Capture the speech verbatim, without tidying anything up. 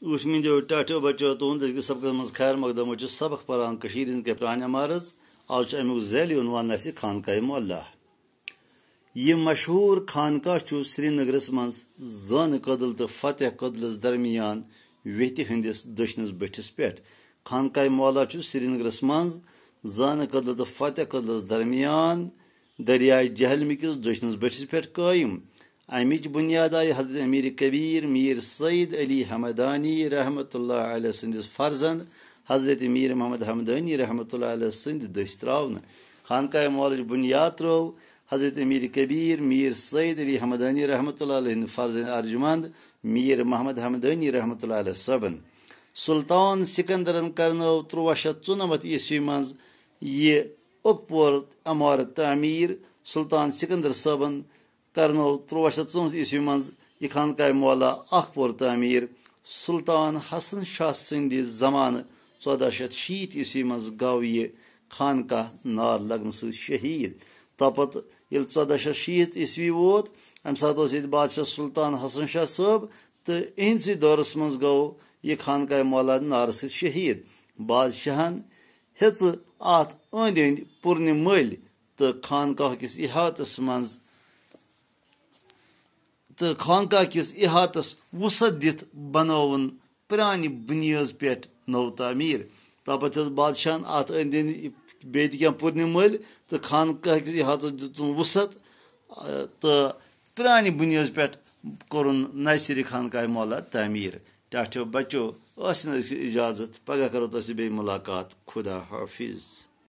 وٕچھ میٲنیو ٹاٹھیو بچو، تُہُنٛد أزکِس سبقس منٛز خیر مقدم چھُ سبق پران کٔشیٖرِ ہِنٛز کینٛہہ پرٛانہِ عمارژ۔ آز چھُ اَمیُک ذیلی عنوان اَسہِ خانقاہِ معلیٰ۔ یہِ مشہوٗر خانقاہ چھُ سرینگرس منٛز زانہٕ کدل تہٕ فتح کدلس درمیان ویتہِ ہٕنٛدِس دٔچھنِس بٔٹھِس پٮ۪ٹھ۔ خانقاہِ معلیٰ چھُ سرینگرس منٛز زانہٕ کدل تہٕ فتح کدلس درمیان دریائے جہلمہِ کِس دٔچھنِس بٔٹھِس پٮ۪ٹھ قٲیِم۔ اَمِچ بُنیاد آیہِ حضرت امیر کبیر میر سید علی حمدانی رحمتہ اللہ علیہ سٕنٛدِس فرزند حضرت میر محمد حمدانی رحمتہ اللہ علیہ سٕنٛدِ دٔسۍ ترٛاونہٕ۔ خانقاہِ معلیٰ ہٕچ بُنیاد ترٲو حضرت امیر کبیر میر سید علی حمدانی رحمتہ اللہ علیہ ہٕنٛدِ فرزند ارجمند میر محمد حمدانی رحمتہ اللہ علیہ صٲبن۔ سلطان سکندرن کرنٲو تُرٛواہ شیٚتھ ژُنَمَتھ عیسوی منٛز یہِ اکھ پور عمارت تعمیٖر۔ سلطان سکندر صٲبن کرنٲو تُرٛواہ شیٚتھ ژُنَمَتھ عیسوی منٛز یہِ خانقاہِ معلیٰ اکھ پور تعمیٖر۔ سلطان حسن شاہ سٕنٛدِ زمانہٕ ژۄداہ شیٚتھ شیٖتھ عیسوی منٛز گوٚو یہِ خانقاہ نار لگنہٕ سۭتۍ شہیٖد۔ تَوٕ پتہٕ ییٚلہِ ژۄداہ شیٚتھ شیٖتھ عیسوی ووت، اَمہِ ساتہٕ اوس ییٚتہِ بادشاہ سلطان حسن شاہ صٲب، تہٕ اِہِنٛدسٕے دورس منٛز گوٚو یہِ خانقاہِ معلیٰ نارٕ سۭتۍ شہیٖد۔ بادشاہن ہیٚژٕ اتھ أنٛدۍ أنٛدۍ پُرنہِ مٔلۍ تہٕ خانقاہ کِس احاطس منٛز، تہٕ خانقاہ کِس احاطس وُسعت دِتھ بنٲوٕن پرٛانہِ بُنیٲژ پٮ۪ٹھ نٔو تعمیٖر۔ تَوٕ پتہٕ ہیٚژ بادشاہن اتھ أنٛدۍ أنٛدۍ بیٚیہِ تہِ کینٛہہ پُرنہِ مٔلۍ تہٕ خانقاہ کِس احاطس دِتُن وُسعت، آ، تہٕ پرٛانہِ بُنیٲژ پٮ۪ٹھ کوٚرُن نَیہِ سرِ خانقاہِ معلیٰ تعمیٖر۔ ٹاٹھیو بچو، ٲسِن أزِچ اجازت، پگاہ کرو تۄہہِ سۭتۍ بیٚیہِ مُلاقات۔ خدا حافظ۔